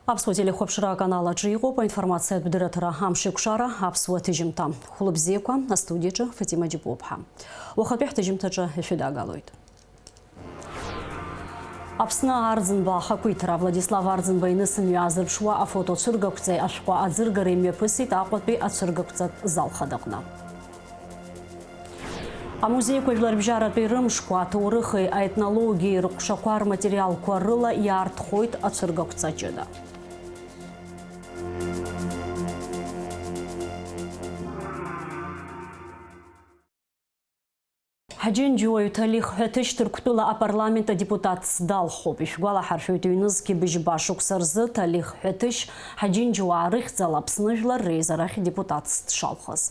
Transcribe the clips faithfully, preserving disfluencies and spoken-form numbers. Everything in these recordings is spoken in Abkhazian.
Аԥсуа телехәаԥшра аканал аҿы иҟоуп аинформациатә дырраҭара Амшеикәшара аԥсуа ҭыжьымҭа. Хәлыбзиақәа, астудиаҿы Фатима Џьапуаԥҳа. Уахатәи ҳҭыжьымҭаҿы ишәыдагалоит. Аԥсны Арӡынба ахақәиҭра. Владислав Арӡынба инысымҩа аазырԥшуа афотоцәыргақәҵеи ашәҟәы аӡыргареи мҩаԥысит Аҟәатәи ацәыргақәҵатә зал хадаҟны. Амузеиқәа жәларбжьаратәи рымшқәа, аҭоурыхи аетнологиеи рыҟәшақәа рматериалқәа рыла иаартхоит ацәыргақәҵа ҷыда. Ҳџьынџьуаҩ Ҭалих Ҳәаҭышь Ҭырқәтәыла апарламент адепутатс далхуп. Ишәгәалаҳаршәоит, ҩнызқьи быжьба шықәса рзы Ҭалих Ҳәаҭышь Ҳаџьынџьуаа рыхьӡала Аԥсны Жәлар реизара ахь депутатс дшалхыз.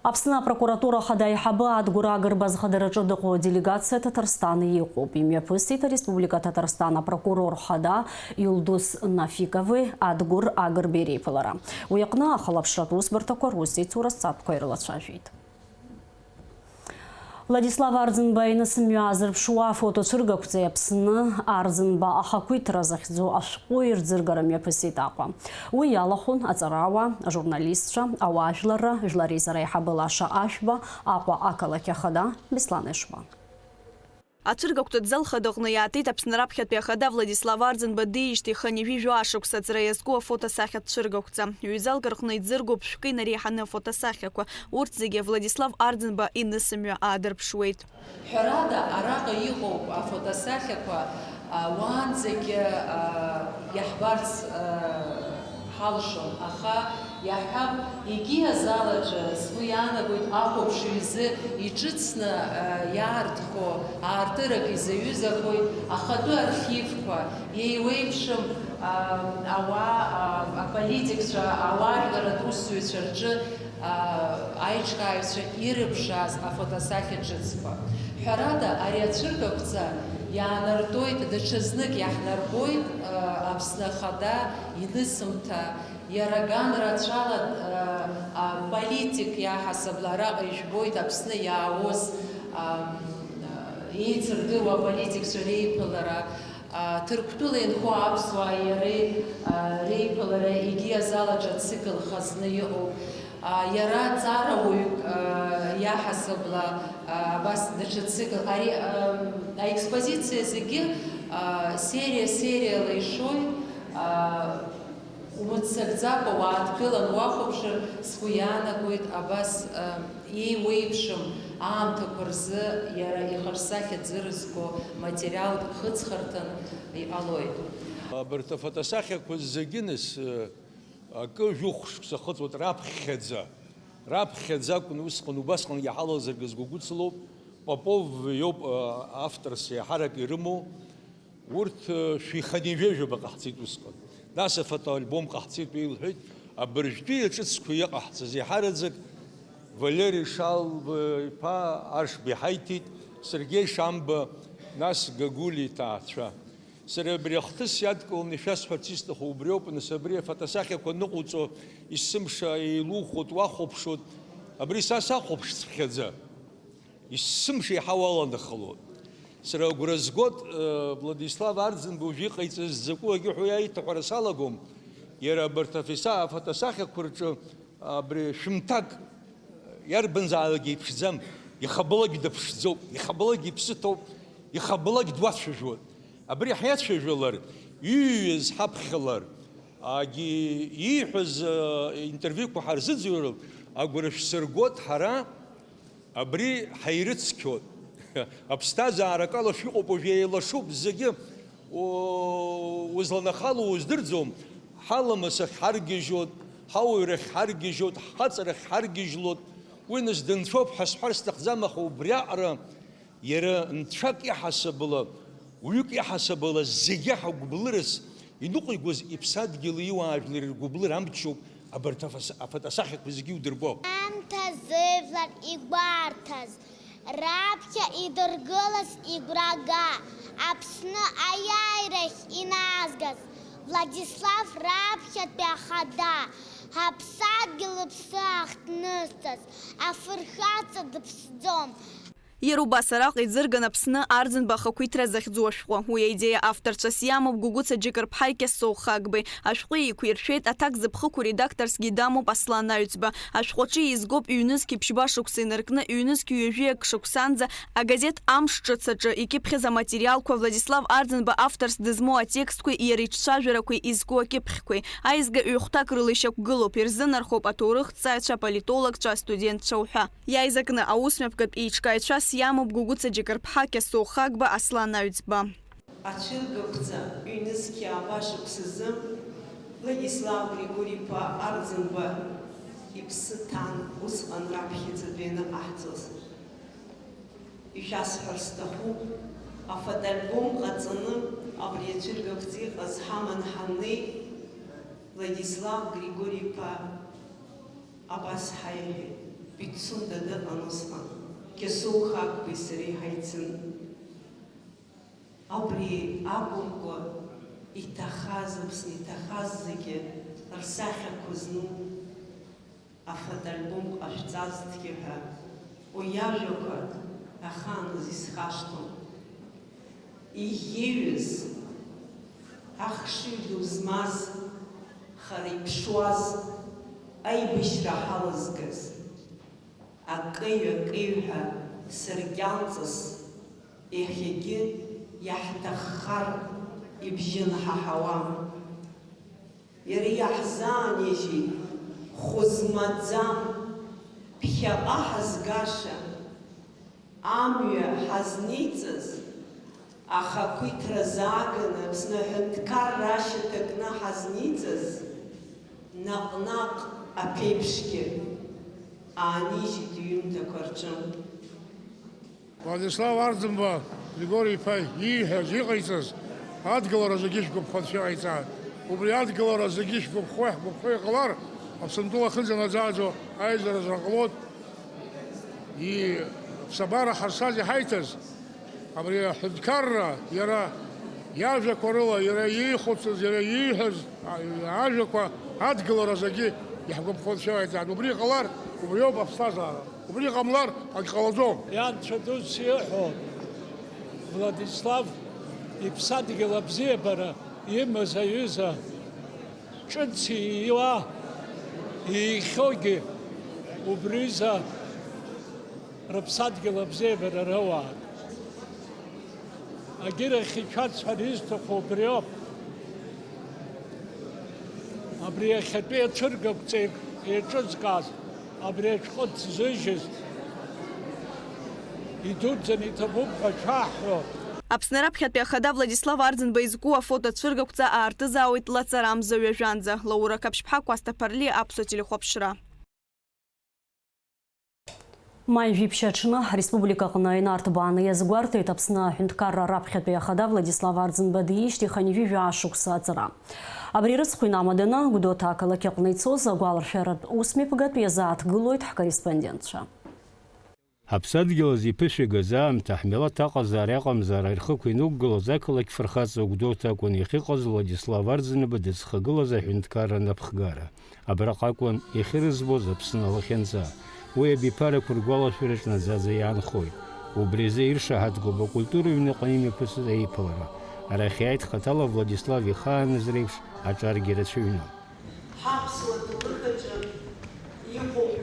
Аԥсны апрокуратура ахада аиҳабы Адгәыр Агрба зхадараҿы дыҟоу аделегациа Ҭаҭарстан иҟоуп. Имҩаԥысит ареспублика Ҭаҭарстан апрокурор хада Илдус Нафикови Адгәыр Агрбеи реиԥылара. Уи аҟны ахылаԥшратә усбарҭақәа русеицура зҵатәқәа ирылацәажәеит. Владислав Арӡынба инысымҩа аазырԥшуа афотоцәыргақәҵеи Аԥсны Арӡынба ахақәиҭра захьӡу ашәҟәы ирӡыргара мҩаԥысит Аҟәа. Уи иалахәын аҵарауаа, ажурналистцәа, ауаажәларра, Жәлар реизара аиҳабы Лаша Ашәба, Аҟәа ақалақь ахада Беслан Ешба. Ацәыргақәҵатә зал хадаҟны иаатит Аԥсны раԥхьатәи ахада Владислав Арӡынба диижьҭеи хынҩажәи жәаа шықәса аҵра иазку афотосахьатә цәыргақәҵа. Ҩ-залк рҟны иӡыргоуп шәкы инареиҳаны афотосахьақәа. Урҭ зегьы Владислав Арӡынба инысымҩа аадырԥшуеит. Ҳәарада, араҟа иҟоуп афотосахьақәа, а, уаанӡагьы, а, иаҳбарц, а, ҳалшон, аха иаҳҳәап, егьи азал аҿы, сгәы иаанагоит, ахәаԥшҩы изы иҿыцны, а, иаартхо аартырак изаҩызахоит ахатәы архивқәа, еиуеиԥшым, а, ауаа, а, аполитикцәа, ауаажәларратә усзуҩцәа рҿы, а, аиҿкааҩцәа ирыбжаз афотосахьа ҿыцқәа. Ҳәарада, ари ацәыргақәҵа иаанартәоит, даҽазнык иаҳнарбоит, а, Аԥсны Ахада инысымҭа, иара ган рацәала, а, аполитик иаҳасабала араҟа ижәбоит Аԥсны иаауаз, а, еицырдыруа аполитикцәа реиԥылара, а, Ҭырқәтәыла инхо аԥсуааи иареи, а, реиԥылара егьи азал аҿы ацикл хазны иҟоуп. А, иара ҵарауаҩык, а, иаҳасабала, а, абас даҽа цикл. Ари, а, аекспозициа зегьы, а, сериа-сериала ишоит, а, умыццакӡакәа уааҭгылан уахәаԥшыр, сгәы иаанагоит, абас, а, еиуеиԥшым аамҭақәа рзы иара ихаҿсахьа ӡырызго материалк хыҵхырҭан иҟалоит. Абарҭ афотосахьақәа зегьы, нас, акы жәохә шықәса хыҵуеит раԥхьаӡа. Раԥхьаӡа акәын усҟан, убасҟангьы ҳалалзаргьы сгәы гәыцлоуп. Попов иоуп, а, авторс еиҳарак ирымоу. Урҭ, э, шәиханижәеижәаба ҟаҳҵеит усҟан. Нас афотоальбом ҟаҳҵеит, уи илҳәеит, абыржәтәи аҿыцқәа иҟаҳҵаз еиҳараӡак Валери Шалба иԥа Аршба иҳаиҭеит, Сергеи Шамба, нас Гагулиа иҭаацәа. Сара абри ахҭыс иадкыланы ишәасҳәарц исҭаху убриоуп, нас абри афотосахьақәа ныҟуҵо, есымша еилухоит, уахәаԥшуеит, абри са сахәаԥшцыԥхьаӡа. Есымша еиҳа уаланахалоит. Сара агәра згоит, э, Владислав Арӡынба уажә иҟаиҵаз закәу агьы ҳәа иаиҭаҳәара салагом. Иара абарҭ афиса-, афотосахьақәа рҿы абри шәымҭак, э, иарбанзаалак иԥшӡам, ихабалак дыԥшӡоуп, ихабалак иԥсы ҭоуп, ихабалак дуацәажәоит. Абри ҳиацәажәалар, иҩыз ҳаԥхьалар, агьи ииҳәаз, э, интервиуқәа ҳарзыӡырҩлар, агәра шәсыргоит ҳара. Абри ҳаирыцқьоит. Аԥсҭазаара акалашәа иҟоуп уажә, еилашуп зегьы. У-, узланахало уздырӡом. Ҳаламыс ахь ҳаргьежьуеит, ҳауаҩрахь ҳаргьежьуеит, ҳхаҵарахь ҳаргьежьлоит. Уи нас дынцәоуп ҳәа сҳәар сҭахӡам, аха убриаҟара иара нцәак иаҳасабала, уҩык иаҳасабала зегьы ҳагәблырас иныҟәигоз иԥсадгьыли иуаажәлари ргәыблыра амчоуп абарҭ афас-, афотосахьақәа зегьы иудырбо. Аамҭа зыжәлар игәарҭаз, раԥхьа идыргылаз игәрага, Аԥсны аиааирахь иназгаз, Владислав раԥхьатәи ахада, ҳаԥсадгьыл аԥсы ахҭнысҵаз, афырхаҵа дыԥсӡом. Иара убас араҟа иӡырган Аԥсны Арӡынба ахақәиҭра захьӡу ашәҟәы. Уи аидеиа авторцәас иамоуп Гәыгәыца Џьыкырԥҳаи Кьасоу Хагбеи. Ашәҟәы еиқәиршәеит аҭак зыԥхықәу редакторсгьы дамоуп Аслан Аҩӡба. Ашәҟәаҿы еизгоуп ҩнызқь ԥшьба шықәса инаркны ҩнызқь ҩажәи акы шықәсанӡа агазеҭ Амш ҿыц аҿы икьыԥхьыз аматериалқәа, Владислав Арӡынба авторс дызмоу атекстқәеи иара иҿцәажәарақәеи изку акьыԥхьқәеи. Аизга ҩ-хәҭак рыла ишьақәгылоуп, ирзынархоуп аҭоурыхҭҵааҩцәа, аполитологцәа, астудентцәа уҳәа. Иаизакны аусмҩаԥгатә еиҿкааҩцәас иамоуп Гәыгәыца Џьыкырԥҳа, Кьасоу Хагба, Аслан Аҩӡба. Ацәыргақәҵа ҩнызқьи ааба шықәсазы Владислав Григори-иԥа Арӡынба иԥсы ҭан усҟан раԥхьаӡатәи аныҟаҳҵоз. Ишәасҳәар сҭахуп, афотоальбом ҟаҵаны абри ацәыргақәҵа иҟаз ҳаман ҳаннеи, Владислав Григори-иԥа абас ҳаиҳәеит, Пицунда дыҟан усҟан, Кьасоу Хагбеи сареи ҳаицын. Абри акәымкәа, иҭахаз, Аԥсны иҭахаз зегьы рсахьақәа зну афотоальбом ҟашәҵазҭгьы ҳәа, уи иажәақәа ахааназ исхашҭуам. Иӷьеҩыз, ахшыҩ ду змаз, хара иԥшуаз, аибашьра ҳалызгаз, акеҩ-акеҩҳәа сыркьалҵас, иахьагьы иаҳҭаххар ибжьы нҳаҳауам. Иара иаҳзаанижьит хәы змаӡам, ԥхьаҟа ҳазгаша, амҩа ҳазниҵаз, ахақәиҭра зааганы Аԥсны аҳәынҭқарра ашьаҭа кны ҳазниҵаз, наҟ-наҟ аԥеиԥшгьы аанижьит иҩымҭақәа рҿы. Владислав Арӡынба Григори-иԥа ииҳәаз, иҟаиҵаз адгылара зегьы шәгәаԥхо Анцәа иҟаиҵааит. Убри адгылара зегьы шәгәаԥхо, иаҳгәаԥхо иҟалар, Аԥсынтәыла ахьынӡанаӡааӡо аизара зраҟалоит. И-, аԥсабара ҳазшаз иҳаиҭаз, абри аҳәынҭқарра иара иажәақәа рыла, иара иихәыцыз, иара ииҳәаз, а-, ажәақәа адгылара зегьы иаҳгәаԥхо Анцәа иҟаиҵааит. Убри иҟалар, убриоуп аԥсҭазаара. Убри ҟамлар, акы ҟалаӡом. Ианцәа дуӡӡа иҳәо, Владислав иԥсадгьыл абзиабара имаз аҩыза, ҿыц ииуа, иихьоугьы убриҩыза рыԥсадгьыл абзиабара роуаак. Агьырахь ишәасҳәар исҭаху убриоуп. Абри иахьатәи ацәыргақәҵа еиҿызкааз, абри ашәҟәы ҭзыжьыз, идуӡӡаны иҭабуп ҳәа шәаҳҳәо. Аԥсны раԥхьатәи ахада Владислав Арӡынба изку афотоцәыргақәҵа аартызаауеит лаҵарамза ҩажәанӡа. Лаура Қаԥшьԥҳа, Кәасҭа Ԥарлиа, Аԥсуа телехәаԥшра. Маи жәиԥшь аҽны, ареспублика аҟны инарҭбааны иазгәарҭеит Аԥсны аҳәынҭқарра раԥхьатәи ахада Владислав Арӡынба диижьҭеи хынҩажәи жәаа шықәса аҵара. Абри рыцхә инамаданы, Гәдоуҭа ақалақь аҟны ицоз агәаларшәаратә усмҩаԥгатә иазааҭгылоит ҳкорреспондентцәа. Ҳаԥсадгьыл азы иԥышәагаз аамҭа, ҳмилаҭ аҟазаара-аҟамзаара рхықә инықәгылаз ақалақь фырхаҵа Гәдоуҭа акәын иахьыҟаз Владислав Арӡынба дыӡхагылаз аҳәынҭқарра анапхгара. Абраҟа акәын иахьырыӡбоз Аԥсны алахьынҵа. Уи абиԥарақәа ргәалашәараҿ наӡаӡа иаанхоит. Убри азы иршаҳаҭгоуп акультура ҩныҟа имҩаԥысыз аиԥылара. Арахь иааит хаҭала Владислав ихааныз реиԥш аҿаргьы рацәаҩны. Ҳаԥсуа ҭоурых аҿы иҟоуп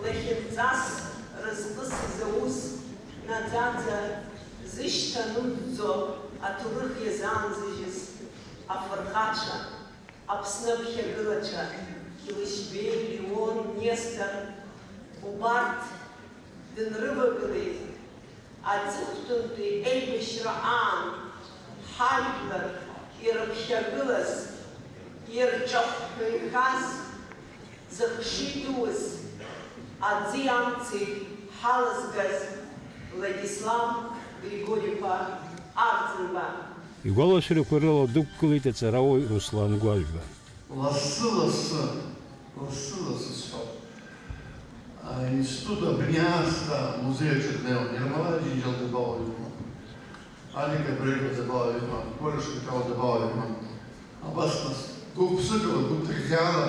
лахьынҵас разҟыс изауз, наӡаӡа зышьҭа нымҵӡо аҭоурых иазаанзыжьыз афырхацәа. Аԥсны аԥхьагылацәа, Кьылышьбеи, Леон, Нестор, убарҭ дынрывагылеит аҵыхәтәантәи аибашьра аан ҳажәлар ирыԥхьагылаз, ирҿахәҳәаҩхаз, зыхшыҩ дуз, аӡи амци ҳалызгаз Владислав Григори-иԥа Арӡынба. Игәалашәарақәа рыла дықәгылеит аҵарауаҩ Руслан Гәажәба. Лассы-лассы, лассы-лассы сҳәоит. Аинститут абни аасҭа амузеи аҿы днеиуан. Ермолаи Џьынџьал дабаҟоу иҳәон. Алик Абрагәба дабаҟоу иҳәон. Кәарыш Миҭал дабаҟоу иҳәон. Абас нас, гәык-ԥсыкала, гәык-ҭыӷьӷьаала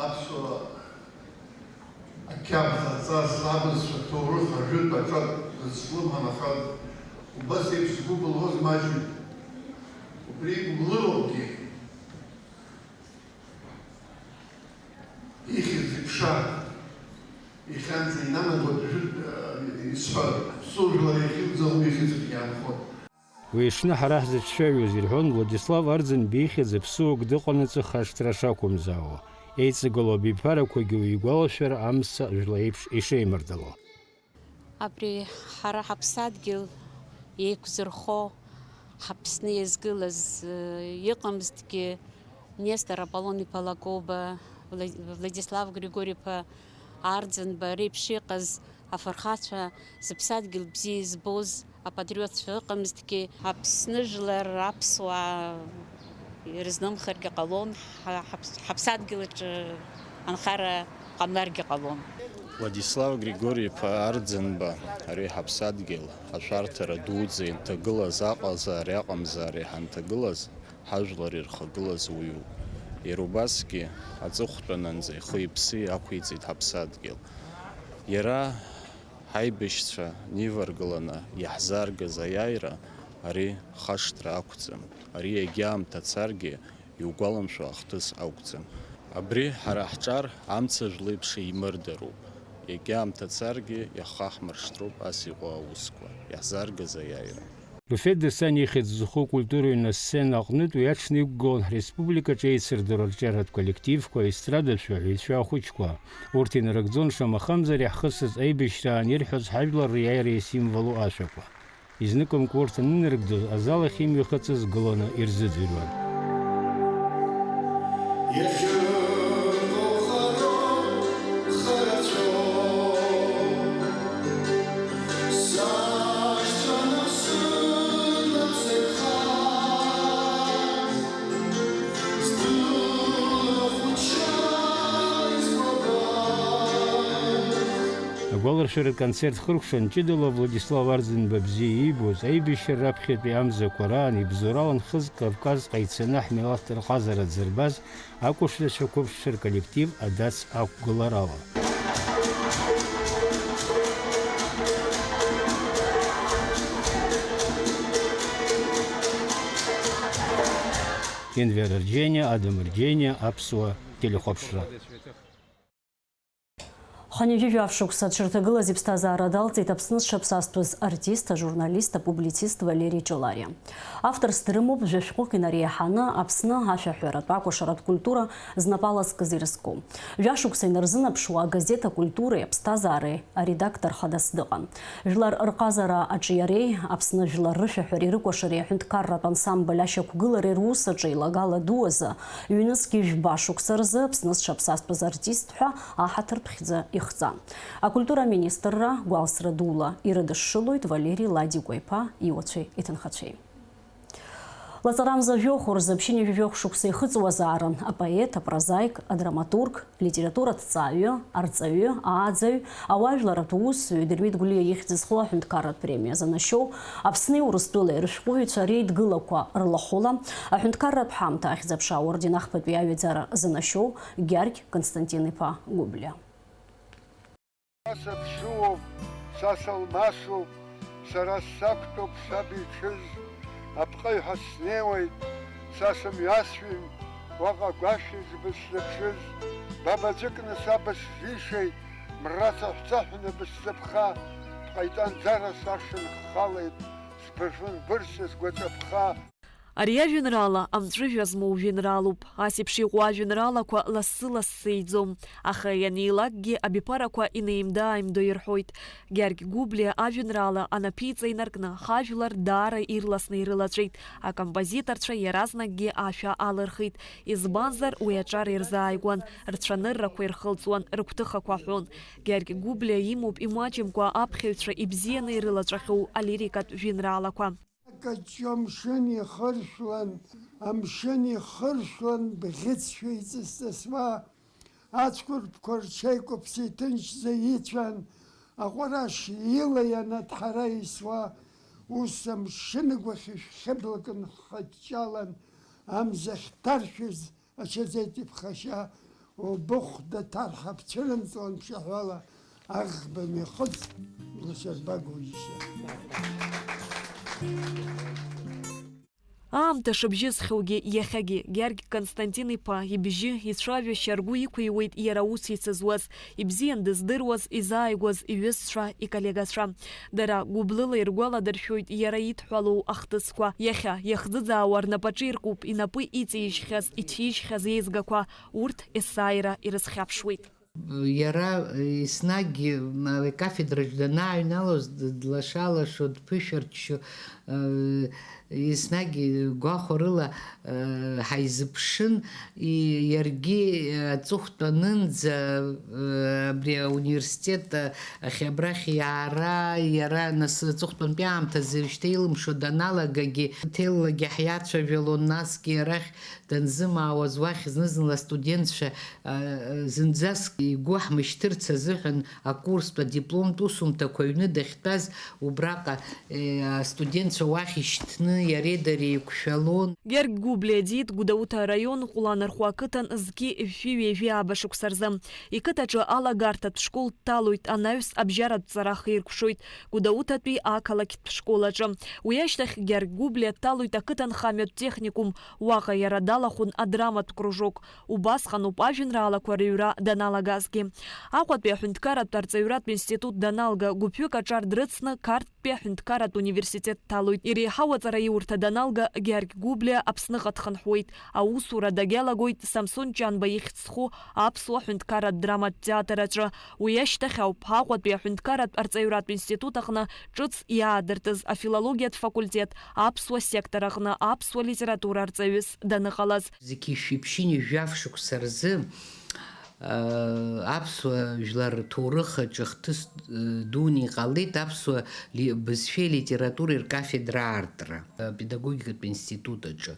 аԥсуа Ақьабз аҵас абызшәа ҭоурых ажәытә аҿатә дазҿлымҳан, аха убас еиԥш згәы былуаз маҷҩым. Убри игәыблыроугьы ихьӡ-иԥша, ихьанҵа инанагоит, жәытә, э, исҳәар, аԥсуа жәлар иахьынӡаӷоу ихьӡ иаанхоит. Уи аҽны ҳара ҳзыҿцәажәоз ирҳәон Владислав Арӡынба ихьӡ аԥсуак дыҟанаҵы хашҭра шақәымзаауа. Еиҵагылоу абиԥарақәагьы уи игәалашәара амца жәла еиԥш ишеимардало. Абри ҳара ҳаԥсадгьыл еиқәзырхо, ҳаԥсны иазгылаз, э, иҟамызҭгьы, Нестор Аполлон-иԥа Лакоба, Вла-, Владислав Григори-иԥа Арӡынба реиԥш иҟаз афырхацәа, зыԥсадгьыл бзиа избоз апатриотцәа ыҟамызҭгьы, Аԥсны жәлар, аԥсуаа ирызнымхаргьы ҟалон, ҳа-, ҳаԥс-, ҳаԥсадгьыл аҿы анхара ҟамларгьы ҟалон. Владислав Григори-иԥа Арӡынба, ари ҳаԥсадгьыл ашәарҭара дуӡӡа инҭагылаз, аҟазаареи аҟамзаареи ҳанҭагылаз, ҳажәлар ирхагылаз уаҩуп. Иара убасгьы аҵыхәтәанынӡа ихи-иԥси ақәиҵеит ҳаԥсадгьыл. Иара ҳаибашьцәа ниваргыланы иаҳзааргаз аиааира ари хашҭра ақәӡам. Ари егьа аамҭа царгьы иугәаламшәо ахҭыс ақәӡам. Абри ҳара ҳҿар амца жәлеиԥш еимырдароуп. Егьа аамҭа царгьы иаҳхаҳмыршҭроуп ас иҟоу аусқәа, иаҳзааргаз аиааира. Руфет Дасаниа ихьӡ зху акультура ҩны асцена аҟнытә уи аҽны иқәгылан ҳреспубликаҿы еицырдыруа арҿиаратә коллективқәа, аестрадатә шәаҳәаҩцәа ахәыҷқәа. Урҭ инарыгӡон, шамахамзар, иаҳхысыз аибашьраан ирҳәоз ҳажәлар риааира исимволу ашәақәа. Изныкымкәа урҭ анынарыгӡоз, азал ахь имҩахыҵыз гыланы ирзыӡырҩуан. Агәаларшәаратә концерт хыркәшан ҷыдала Владислав Арӡынба бзиа иибоз, аибашьра раԥхьатәи амзақәа раан ибзоурала Нхыҵ Кавказҟа ицаны ҳмилаҭ рҟазара дзырбаз акәашарацәа қәыԥшцәа рколлектив адац ақәгыларала. Енвер Арџьениа, Адам Арџьениа, Аԥсуа телехәаԥшра. Хынҩажәи жәаф шықәса дшырҭагылаз иԥсҭазаара далҵит Аԥсны зҽаԥсазтәыз артист, ажурналист, апублицист Валери Ҷолариа. Авторс дрымоуп жәа-шәҟәык инареиҳаны Аԥсны ашәаҳәаратә, акәашаратә культура знапала зкыз ирызку. Жәашықәса инарзынаԥшуа агазеҭ «Акультуреи аԥсҭазаареи» аредактор хадас дыҟан. Жәлар рҟазара аҿиареи Аԥсны жәлар рышәаҳәареи рыкәашареи аҳәынҭқарратә ансамбль ашьақәгылареи рус аҿы еилагала ду азы, ҩнызқь жәба шықәса рзы Аԥсны зҽаԥсазтәыз артист ҳәа аҳаҭыр ԥхьӡы ихҵан. Акультура аминистрра гәалсра дула ирыдышшылоит Валери Ладикәа-иԥа иуацәеи иҭынхацәеи. Лаҵарамза жәохә рзы ԥшьынҩажәи жәохә шықәса ихыҵуазаарын апоет, апрозаик, адраматург, литератураҭҵааҩы, арҵаҩы, ааӡаҩ, ауаажәларратә усзуҩ Дырмит Гәлиа ихьӡ зху аҳәынҭқарратә премиа занашьоу, Аԥсни Урыстәылеи рышәҟәыҩҩцәа реидгылақәа рлахәыла, аҳәынҭқарратә ҳамҭа ахьӡ-аԥша аорден ахԥатәи аҩаӡара занашьоу Гьаргь Константин-иԥа Гәыблиа. Са сыԥшуоуп, са салмасуп, сара сақәтәоуп саб иҽыз, апҟаҩ ҳәа снеиуеит, са сымҩасҩын, уаҟа агәашәыжәба сзыԥшыз, бабаӡәыкны саб сзишеит, мра цаҳәцаҳәны бысзыԥха, бҟаиҵанӡара сашанхалеит, сбырфын бырса сгәаҵаԥха. Ари ажәеинраала амҵәыжәҩа змоу жәеинраалоуп. Ас еиԥш иҟоу ажәеинраалақәа лассы-лассы иӡом, аха ианеилакгьы абиԥарақәа инеимда-ааимдо ирҳәоит. Гьаргь Гәыблиа ажәеинраала анапиҵа инаркны, ҳажәлар даара ирласны ирылаҵәеит, акомпозиторцәа иаразнакгьы ашәа алырхит, избанзар, уи аҿар ирзааигәан, рцәаныррақәа ирхылҵуан, рыгәҭыхақәа аҳәон. Гьаргь Гәыблиа имоуп имаҷымкәа аԥхьаҩцәа ибзианы ирылаҵәахьоу алирикатә жәеинраалақәа. Акаҷҷо амшын ихыршәлан, амшын ихыршәлан бӷьыцшәа иҵыс-ҵысуа, ацәқәырԥқәа рҽеикәаԥса иҭынчӡа ицәан, аҟәараш ила ианаҭҳара исуа, ус амшын агәахьы шәхьыблак нхыҷҷалан, амза ахьҭаршәыз ачаӡеит иԥхашьа, Убыхәда ҭарҳа бцәырымҵуан ԥшьаҳәала, аӷба мҩахыҵ, лашьа рбагоу ишьа. Аамҭа шыбжьысхьоугьы, иахьагьы Гьаргь Константин-иԥа ибжьы, ицәажәашьа ргәы иқәыҩуеит иара аус ицызуаз, ибзиан дыздыруаз, изааигәаз иҩызцәа, иколлегацәа. Дара гәыблыла иргәаладыршәоит иара идҳәалоу ахҭысқәа. Иахьа иахӡыӡаауа рнапаҿы иркуп инапы иҵижьхьаз, иҭижьхьаз еизгақәа, урҭ есааира ирызхьаԥшуеит. Иара еснагь, м, акафедраҿ данааҩналоз, д-, длаша-лашо, дԥышәарччо, э, еснагь гәахәарыла, э, ҳаизыԥшын, и-, иаргьы, э, аҵыхәтәанынӡа, э, абри ауниверситет, э, ахь абрахь иаара, иара нас аҵыхәтәантәи аамҭазы шьҭа илымшо даналагагьы, ҭеллагьы ҳиацәажәалон, насгьы арахь данзымаауаз уахь зны-зынла астудентцәа, а, зынӡаск игәы ҳмышьҭырц азыҳәан акурстә адипломтә усумҭақәа аҩны дахьтәаз убраҟа, е, астудентцәа уахь ишьҭны иареи дареи еиқәшәалон. Гьаргь Гәыблиа диит Гәдоуҭа араион Ҟәланырхәа ақыҭан зқьи жәшәи ҩажәи ааба шықәса рзы. Иқыҭаҿы алагарҭатә школ дҭалоит, анаҩс абжьаратә ҵара ахиркәшоит Гәдоуҭатәи ақалақьтә школ аҿы. Уи ашьҭахь Гьаргь Гәыблиа дҭалоит ақыҭанхамҩатә техникум, уаҟа иара далахәын адраматә кружок. Убасҟаноуп ажәеинраалақәа рыҩра даналагазгьы. Аҟәатәи аҳәынҭқарратә арҵаҩратә институт даналга, гәыԥҩык аҿар дрыцны Қарҭтәи аҳәынҭқарратә университет дҭалоит. Иреиҳау аҵараиурҭа даналга, Гьаргь Гәыблиа Аԥсныҟа дхынҳәуеит. Аусура дагьалагоит Самсон Ҷанба ихьӡ зху аԥсуа ҳәынҭқарратә драматә театр аҿы. Уи ашьҭахь ауп Аҟәатәи аҳәынҭқарратә арҵаҩратә институт аҟны ҿыц иаадыртыз афилологиатә факультет аԥсуа сектор аҟны аԥсуа литература арҵаҩыс даныҟалаз. Зқьи жәшәи ԥшьынҩажәи жәаф шықәса рзы, аа, аԥсуа жәлар рҭоурых аҿы хҭыс, э, дуны иҟалеит аԥсуа ли-, бызшәеи литературеи ркафедра аартра, э, педагогикатә институт аҿы.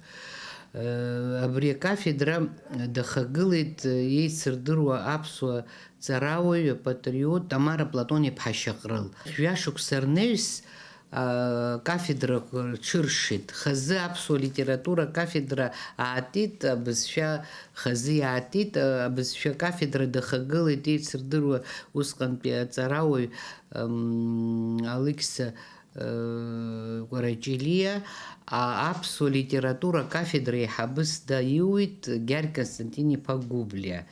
Э, абри акафедра дахагылеит, э, еицырдыруа аԥсуа ҵарауаҩ, апатриот Тамара Платон-иԥҳа Шьаҟрыл. Жәа шықәса рнаҩс, а, кафедрақәа рҽыршеит. Хазы аԥсуа литература кафедра аатит, абызшәа хазы иаатит, а, абызшәа кафедра дахагылеит еицырдыруа усҟантәи аҵарауаҩ, ам, Алықьса, э, Кәараҷелиа, а, аԥсуа литература кафедра еиҳабыс даиуит Гьаргь Константин-иԥа Гәыблиа.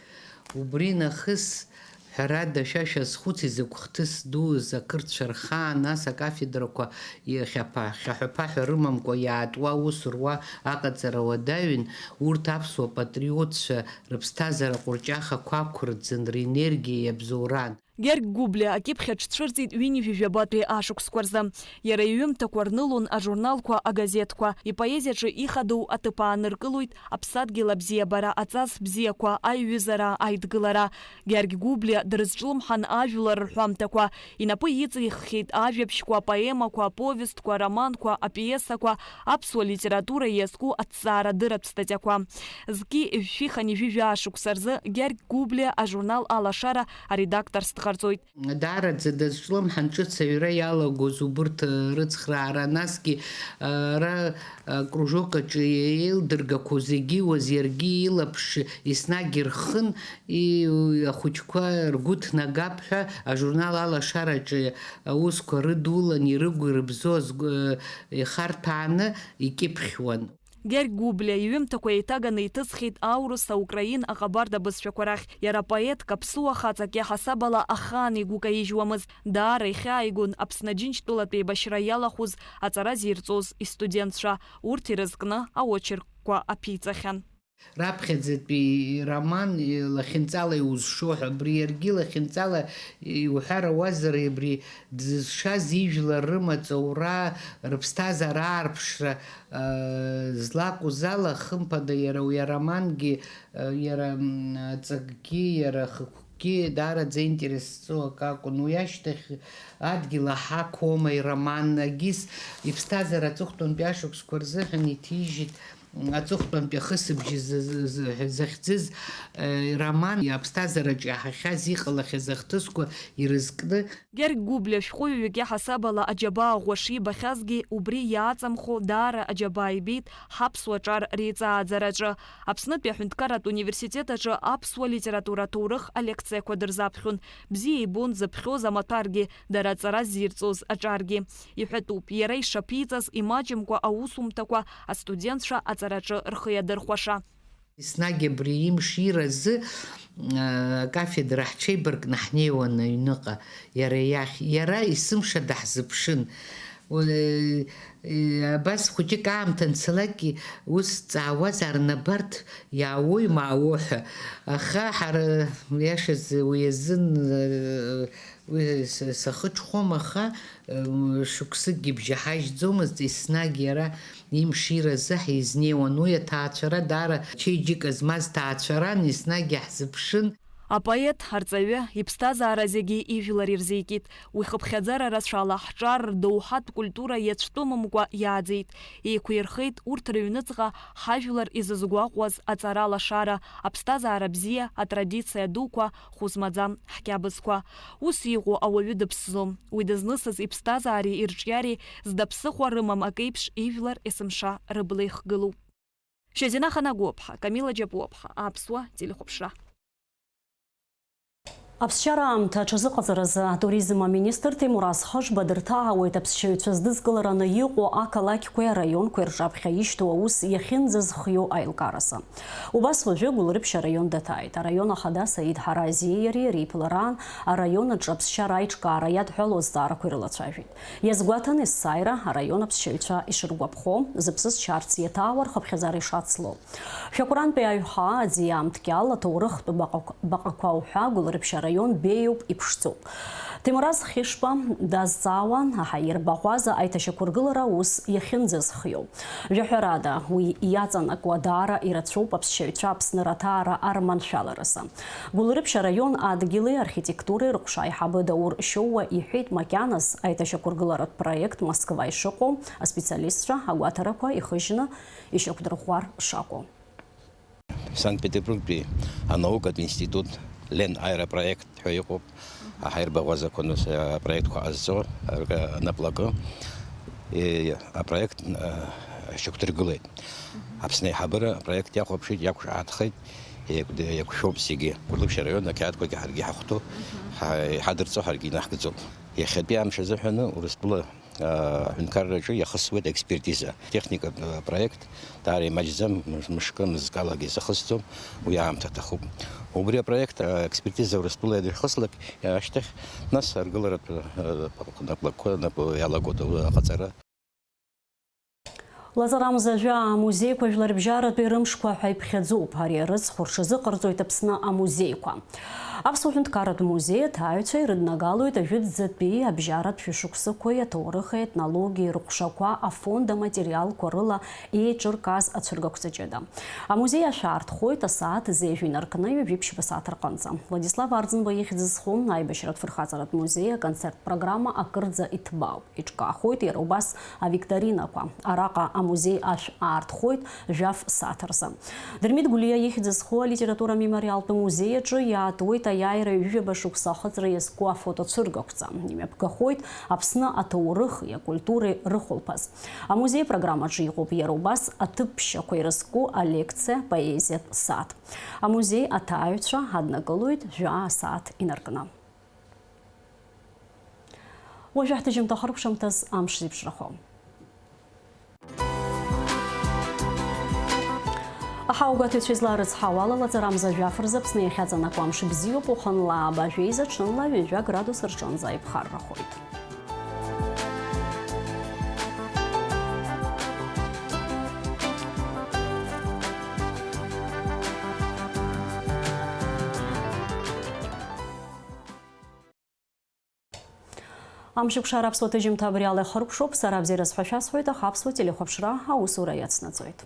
Убри нахыс, ҳәарада, шәа шәазхәыц, изакә хҭыс дуз ақырҭцәа рхаан ас акафедрақәа иахьаԥа-, хьаҳәа-ԥаҳәа рымамкәа иаатуа аус руа аҟаҵара уадаҩын, урҭ аԥсуа патриотцәа рыԥсҭазаара ҟәырҷахақәа ақәырӡын, ренергиа иабзоуран. Гьаргь Гәыблиа акьыԥхь аҽцәырҵит ҩынҩажәи жәабатәи ашықәсқәа рзы. Иара иҩымҭақәа рнылон ажурналқәа, агазеҭқәа. Ипоезиаҿы ихадоу аҭыԥ ааныркылоит аԥсадгьыл абзиабара, аҵас бзиақәа, аиҩызара, аидгылара. Гьаргь Гәыблиа дрызҿлымҳан ажәлар рҳәамҭақәа. Инапы иҵиххьеит ажәабжьқәа, апоемақәа, аповестқәа, ароманқәа, апиесақәа, аԥсуа литература иазку аҭҵаарадырратә статиақәа. Зқьи жәшәи хынҩажәи жәаа шықәса рзы Гьаргь Гәыблиа ажурнал Алашара аредакторс дҟарҵоит. Даараӡа дазҿлымҳан ҿыц аҩра иалагоз убырҭ рыцхраара, насгьы ара акружок аҿы еилдыргақәоу зегьы уаз иаргьы илаԥш еснагь ирхын, и-, ахәыҷқәа ргәы ҭнагап ҳәа ажурнал Алашараҿы аусқәа рыдулан ирыгу ирыбзоу азгәы-, ихарҭәааны икьыԥхьуан. Гьаргь Гәыблиа иҩымҭақәа еиҭаганы иҭысхит аурыс, аукраин, аҟабарда бызшәақәа рахь. Иара поетк, аԥсуа хаҵак иаҳасаб ала ахаан игәы каижьуамызт. Даара ихьааигон Аԥсны Аџьынџьтәылатә еибашьра иалахәыз аҵара зирҵоз истудентцәа, урҭ ирызкны аочеркқәа аԥиҵахьан. Раԥхьаӡатәи ироман, лахьынҵала иузшо ҳәа, абри иаргьы лахьынҵала иуҳәар ауазар, абри дзызшаз ижәлар рымаҵ аура, рыԥсҭазаара аарԥшра, а, злакәыз ала, хымԥада, иара уи аромангьы, а, иара, м, аҵакгьы, иара ахықәкгьы даараӡа интерес зҵоу акы акәын. Уи ашьҭахь Адгьыл аҳақәоума ироман, егьыс иԥсҭазаара аҵыхәтәантәи ашықәсқәа рзыҳәан иҭижьит. Аҵыхәтәантәи ахысыбжьы з-, з-, з-, захьӡыз, э, роман аԥсҭазаараҿы иаҳахьаз иҟалахьаз ахҭысқәа ирызкны. Гьаргь Гәыблиа шәҟәыҩҩык иаҳасабала аџьабаа ӷәӷәа шибахьазгьы, убри иааҵамхо даара аџьабаа ибеит ҳаԥсуа ҿар реиҵааӡараҿы. Аԥснытәи аҳәынҭқарратә университет аҿы аԥсуа литература аҭоурых алекциақәа дырзаԥхьон. Бзиа ибон дзыԥхьоз амаҭәаргьы, дара аҵара ззирҵоз аҿаргьы. Иҳәатәуп, иара ишаԥиҵаз имаҷымкәа аусумҭақәа астудентцәа аҵараҿы рхы иадырхәаша. Еснагь абри имшира азы, а, акафедра ҳҽеибаркны ҳнеиуан аҩныҟа, иара иахь. Иара есымша даҳзыԥшын. Уи, и, абас хәыҷык аамҭа анцалакгьы ус дҵаауазаарын, абарҭ иаауоу имаауоу ҳәа. Аха ҳара, иашаз, уи азын, э, уи с-, сахыҽхәом, аха, э, шықәсыкгьы бжьаҳажьӡомызт, еснагь иара имшира азы ҳизнеиуан. Уи аҭаацәара даара чеиџьыка змаз ҭаацәаран, еснагь иаҳзыԥшын. Апоет, арҵаҩы, иԥсҭазаара зегьы ижәлар ирзикит. Уи хыԥхьаӡара рацәала ҳҿар рдоуҳатә культура иацәтәымымкәа иааӡеит. Еиқәирхеит урҭ рыҩныҵҟа ҳажәлар изызгәаҟуаз аҵара лашара, аԥсҭазаара бзиа, атрадициа дуқәа, хәы змаӡам ҳқьабзқәа. Ус иҟоу ауаҩы дыԥсӡом. Уи дызнысыз иԥсҭазаареи ирҿиареи зда ԥсыхәа рымам акеиԥш ижәлар есымша рыбла ихгылоуп. Шьазина Ханагәыԥҳа, Камила Џьапуаԥҳа, Аԥсуа телехәаԥшра. Аԥсшьара аамҭа аҽазыҟаҵаразы атуризм аминистр Ҭемураз Хыжба дырҭаауеит аԥсшьаҩцәа здызкылараны иҟоу ақалақьқәеи араионқәеи рҿаԥхьа ишьҭоу аус иахьынӡазхиоу аилкааразы. Убас уажәы Гәылрыԥшь араион даҭааит. Араион ахада Саид Ҳаразиеи иареи реиԥылараан араион аҿы аԥсшьара аиҿкаара иадҳәалоу азҵаарақәа ирылацәажәеит. Иазгәаҭан есааира араион аԥсшьаҩцәа ишыргәаԥхо, зыԥсы зшьарц иаҭаауа рхыԥхьаӡара ишацло. Шәақәрантәи аҩҳаа аӡиа амҭкьал аҭоурыхтә баҟақә-, баҟақәа уҳәа Гәылрыԥшь араион беиоуп, иԥшӡоуп. Ҭемураз Хышба дазҵаауан аҳаирбаӷәаза аиҭашьақәыргылара аус иахьынӡазхиоу. Жәаҳәарада, уи иаҵанакуа даара ирацәоуп аԥсшьаҩцәа Аԥсны раҭаара арманшәаларазы. Гәылрыԥшь араион адгьыли архитектуреи рыҟәша аиҳабы Даур Шьоуа иҳәеит, макьаназ аиҭашьақәыргыларатә проект Москва ишыҟоу аспециалистцәа агәаҭарақәа ихыжьны ишьақәдырӷәӷәар шакәу. Санкт-Петербургтәи анаукатә институт Лен аеропроект ҳәа иҟоуп, аҳаирбаӷәазақәа нас апроектқәа ҟазҵо рнаплакы, е, апроект, е, шьақәдыргылеит. Аԥсны аиҳабыра апроект иахәаԥшит, иақәшаҳаҭхеит, еиқә-, еиқәшәоуп зегьы. Гәылрыԥшь араион ақьаадқәагьы ҳаргьы иҳахәҭоуп, ҳа-, иҳадырҵо ҳаргьы инаҳгӡоуп. Иахьатәи амш азыҳәаны Урыстәыла, а, аҳәынҭқарраҿы иахысуеит аекспертиза, техникатә, а, проект, даара имаҷӡам, мыш-, мышкы, мызкалагьы изахысӡом, уи аамҭа аҭахуп. Убри апроект, а, аекспертиза Урыстәыла иадырхыслак ашьҭахь, нас аргыларатә, а, наплакқәа, нап-, иалагоит аҟаҵара. Лаҵарамза жәаа амузеиқәа жәларбжьаратәи рымшқәа ҳәа иԥхьаӡоуп. Ари арыцхә рҽазыҟарҵоит Аԥсны амузеиқәа. Аԥсуа ҳәынҭқарратә музеи аҭааҩцәа ирыднагалоит ажәытәӡатәи абжьаратә шәышықәсақәеи аҭоурыхи аетнологиеи рыҟәшақәа афонд аматериалқәа рыла еиҿыркааз ацәыргақәҵа ҷыда. Амузеи ашә аартхоит асааҭ зежә инаркны ҩажәи ԥшьба сааҭ рҟынӡа. Владислав Арӡынба ихьӡ зху аибашьратә фырхаҵаратә музеи аконцерттә программа акырӡа иҭбаауп. Иҿкаахоит иара убас авикторинақәа. Араҟа амузеи ашә аартхоит жәаф сааҭ рзы. Дырмит Гәлиа ихьӡ зху алитература мемориалтә музеи аҿы иаатуеит аиааира ҩажәижәаба шықәса ахыҵра иазку афотоцәыргақәҵа. Имҩаԥгахоит Аԥсны аҭоурыхи акультуреи рыхәылԥаз. Амузеи апрограммаҿы иҟоуп иара убас аҭыԥшьақәа ирызку алекциа, поезиатә сааҭ. Амузеи аҭааҩцәа аднакылоит жәаа сааҭ инаркны. Уажәы ҳҭыжьымҭа ахыркәшамҭаз амш зеиԥшрахо. Аҳауагәаҭаҩцәа излаарыцҳауа ала, лаҵарамза жәаф рзы Аԥсны иахьаҵанакуа амш бзиоуп, уахынла ааба жәеиза, ҽынла ҩажәа градус рҿынӡа иԥхаррахоит. Амшьыкәшара аԥсуа ҭыжьымҭа абри ала ихыркәшоуп. Сара абзиараз ҳәа шәасҳәоит, аха аԥсуа телехәаԥшра аусура иацнаҵоит.